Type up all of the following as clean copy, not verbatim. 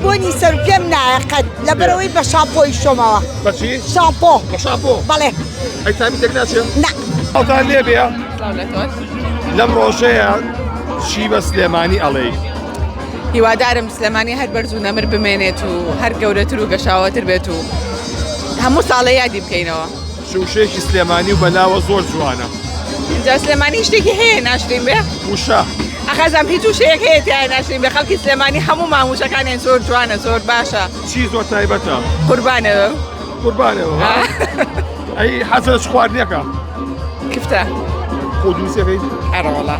بۆنی سەر و پێم نایە قەت لەبەرئەوەی بە شامپۆی شۆمەوە. بە چی؟ شامپۆ. بە شامپۆ؟ بەڵێ. ئەی تامی تێک ناچێ؟ نا. سڵاوتان لێ بێ. سڵاو لە تۆش. لەم ڕۆژەیە چی بە سلێمانی ئەڵێی؟ هیوادارم سلێمانی هەر بەرز و نەمر بمێنێت و هەر گەورەتر و گەشاوەتر بێت و هەموو ساڵێ یادی بکەینەوە. شوشەیەکی سلێمانی و بەلاوە زۆر جوانە. ئینجا سلێمانی شتێکی هەیە ناشرین بێ؟ وشە. ئەخەزام هیچ وشەیەک هەیە تیایا ناشرین بێ خەڵکی سلێمانی هەموومان وشەکانیان زۆر جوانە زۆر باشە. چی زۆر تایبەتە؟ قوربانەوە. قوربانەوە. ئەی حەزت لە چ خواردنێکە؟ کفتە. خۆ دروستەکەی؟ ئەرەوەڵا.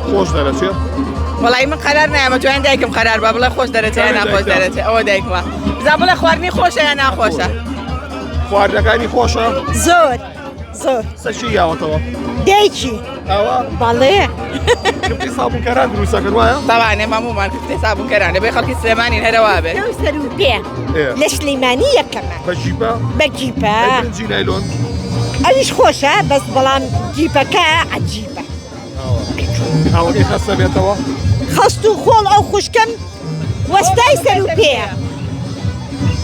خۆش دەرەچێ؟ وەڵی من قەرار نایەمە جوان دایکم قەرار بە بڵێ خۆش دەرەچێ یا ناخۆش دەرەچێ ئەوە دایکمە بزا بڵێ خواردنی خۆشە یا ناخۆشە. خواردنەکانی خۆشە؟ زۆر زۆر. سەر چی یاوەتەوە؟ دایکی. ئەوە؟ بەڵێ. کفتەی سابوونکەران دروستەکەن وایە؟ تەبعەن ئێمە هەموومان کفتەی سابوونکەران دەبێ خەڵکی سلێمانین هەرەوا بێت. لەو سەر و پێ لە سلێمانی یەکەمە. بە جیپە؟ بە جیپە. ئەی برنجی نایلۆن؟ ئەویش خۆشە بەس بەڵام جیپەکە عەجیبە. ئاوەکەی خەستە بێتەوە؟ خەست و خۆڵ ئەو خوشکەم وەستای سەر و پێیە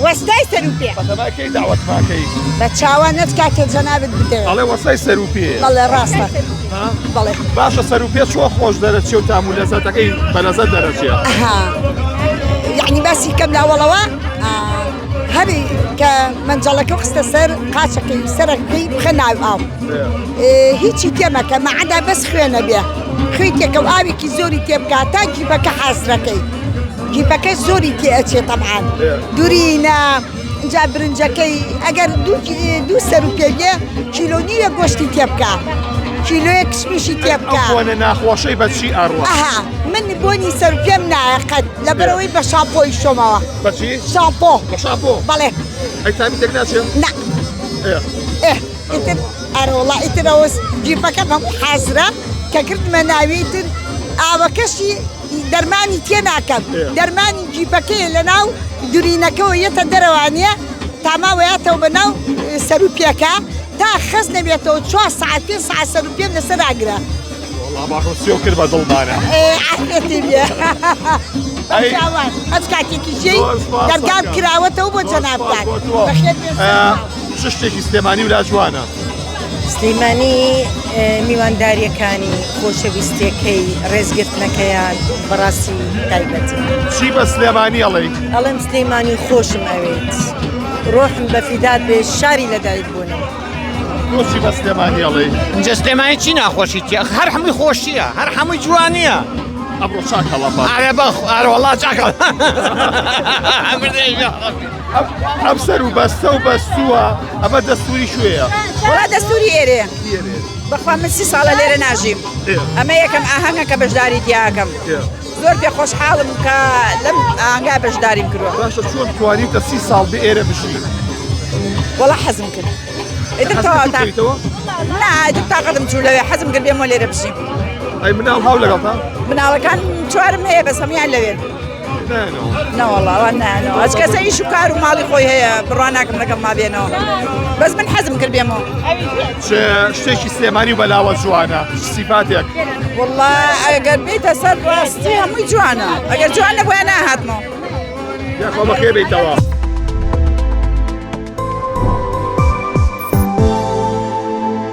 وەستای سەر و پێ. بەتەمای کەی داوەتماکەی؟ بە چاوە نەت کاکە جەنابت بدەوێت. ئەڵێ وەستای سەر و پێ. بەڵێ ڕاستە. بەڵێ. باشە سەر و پێ چۆن خۆش دەرەچێ و تام و لەزەتەکەی بە لەزەت دەرەچێ؟ ئەها یەعنی باسی کەم لە ئەوەڵەوە هەبی کە مەنجەڵەکە خستە سەر قاچەکەی سەرەکەی بخە ناو ئاو هیچی تێمەکە مەعدا بەس خوێنە بێ خوێی تێکە و ئاوێکی زۆری تێ بکە تا گیبەکە حازرەکەی گیبەکە زۆری تێ ئەچێ تەبعان دورینە اینجا برنجەکەی ئەگەر دوو سەر و پێ بێ کیلۆ نیوە گۆشتی تێ بکە کیلۆیەک کشمیشی تێ بکە ئەو بۆنە ناخۆشەی بە چی ئەڕوا؟ ئەها من بۆنی سەر و پێم نایە قەت لەبەرئەوەی بە شامپۆی شۆمەوە. بە چی؟ شامپۆ. بە شامپۆ؟ بەڵێ. ئەی تامی تێک ناچێ؟ نا. ئێ. ئیتر ئەرەوەڵا ئیتر ئەوە جیپەکەم هەموو حازرە کە کردمە ناوی ئیتر ئاوەکەشی دەرمانی تێ ناکەم دەرمانی جیپەکەیە لەناو دورینەکەوە یەتە دەرەوانە تاماوەیاتەوە بە ناو سەر و پێکە تا خەست نەبێتەوە چوار سەعات پێنج سەعات سەر و پێم لەسەر ئاگرە. وەڵا باخم سێو کرد بە دڵمانە. ئێ عافیەتی بێ. ئەی. چاوان هەچ کاتێکی ژێی زۆر سوپاس دەرگام دەکەم. کراوەتەوە بۆ زۆر سوپاس جەنابتان. بۆ تۆ. بەخێر بێن ئە، سەرچاو. چ شتێکی سلێمانی و لا جوانە؟ سلیمانی میوانداریەکانی، خۆشەویستیەکەی، ڕێزگرتنەکەیان بەڕاستی تایبەتە. چی بە سلێمانی ئەڵێی؟ ئەڵێم سلیمانی خۆشم ئەوێیت، ڕۆحم بە فیدات بێ شاری لەدایک بوونم. تۆ چی بە سلێمانی ئەڵێی؟ ئینجا سلێمانی چی ناخۆشی تیا هەر هەمووی خۆشیە هەر هەمووی جوانیە. ئەمڕۆ چاک هەڵەپات. ئەرێ بەخ ئەرێ وەڵا چاک هەڵ ئەم سەر و بەستە و بەستووە ئەمە دەستوری کوێیە؟ وەڵا دەستوری ئێرەیە. بەخوا من سی ساڵە لێرە ناژیم ئەمە یەکەم ئاهەنگە کە بەشداری تیاکەم زۆر پێ خۆشحاڵم کە لەم ئاهەنگا بەشداریم کردووە. باشە چۆن توانیوتە سی ساڵ بێ ئێرە بژی؟ وەڵا حەزم کرد ئیتر تەواو نا ئیتر تاقەتم چوو لەوێ حەزم کرد بێمەوە لێرە بژیم. ئەی مناڵ هاو لەگەڵتە؟ مناڵەکان چوارم هەیە بەس هەموویان لەوێن. نەوەڵا ئەوان نایەنەوە هەچ کەسە ئیش و کار و ماڵی خۆی هەیە بڕوا ناکەم لەگەڵ ما بێنەوە بەس من حەزم کرد بێمەوە. چ شتێکی سلێمانی و بەلاوە جوانە سیفاتێک؟ وەڵا ئەگەر بێیتە سەر ڕاستی هەمووی جوانە ئەگەر جوان نەبوایە ناهاتمەوە. یاخوا بەخێر بێیتەوە.